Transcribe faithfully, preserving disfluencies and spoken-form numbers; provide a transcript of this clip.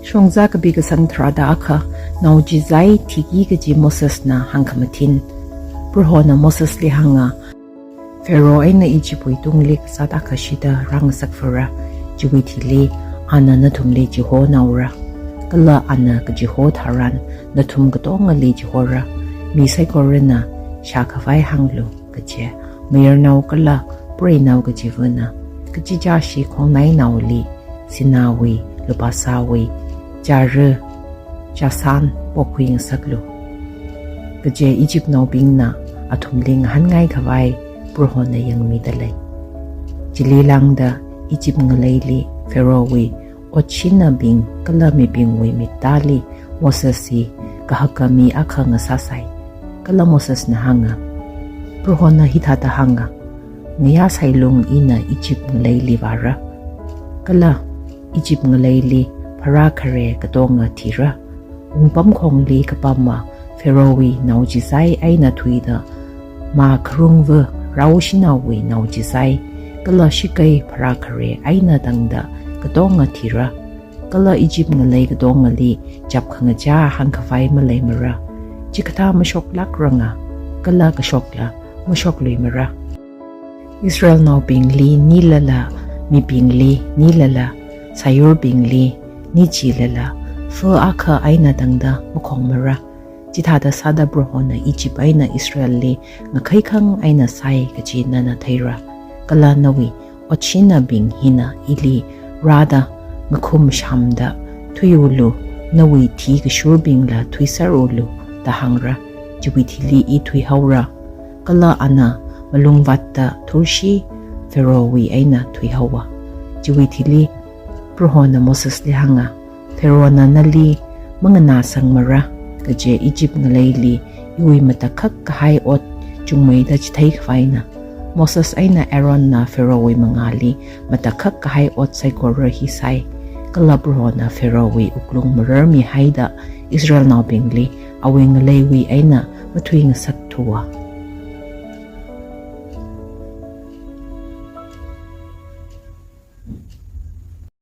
Shongza kapi kasang tharāda akha, naochizai thiki kaji Mosesna hāngkhamathin. Prohona Mosesli hānga, Pharaoh eina Egyptwui tungli kazāt akha shida rāngasakphara, chiwui thili ana nathumli chihonaora. Kala ana kachiho tharan nathum katongali chihora, mi saikorana shākhavai hānglu, kaje. Mayarnao kala preinao kachivana kachichāshi khongnainaoli, sināwui, lupāsāwui, chara, chasān pokhuingasaklu, kaje Egyptnaobingna athumli ngahānngaikhavai Prohona yangmidalei. Chili lāngda Egypt ngaleili Pharaohwui otshinabing kala mibingwui mitāli Moses hi kahaka mi akha ngasāsai. Kala Mosesna hānga, Prohona hithāda hānga, ngayā sailung ina Egypt ngaleili vāra. Kala Egypt ngaleili pharākhare katonga thira. Wungpamkhongli kapama Pharaohwui naochizai eina thuida, makharungva rao shanaowui naochizai, kala shakei pharākhare eina tangda katonga thira. Kala Egypt ngalei katongali chap khangachā hāngkhavai maleimara. Chikathā mashoklākranga, kala kashokla mashokluimara. Israelnaobingli nilala, mibingli nilala, sāyurbingli nichilala, fa akha eina tangda makhongmara. Chithāda sāda Prohona Egypt eina Israelli ngakhaikhang eina sai kaji nana theira. Kala nawui otshinabing hina ili rāda ngakhum shamda thuiulu, nawui thi kashurbingla thuiserulu da hāngra. Chiwui thili i thuihaora. Kala ana malung vātda thurshi Pharaohwui eina thuihaowa. Chiwui thili Prohona Mosesli hānga, Pharaohna nali manganāsangmara, kaje Egypt ngaleili iwui matakhak kahai ot chungmeida chitheikhavai eina. Moses eina Aaronna Pharaohwui mangāli matakhak kahai ot saikora hi sai. Kala Prohona Pharaohwui wuklung mararmihaida Israelnaobingli awui ngaleiwui eina mathuingasakthuwa.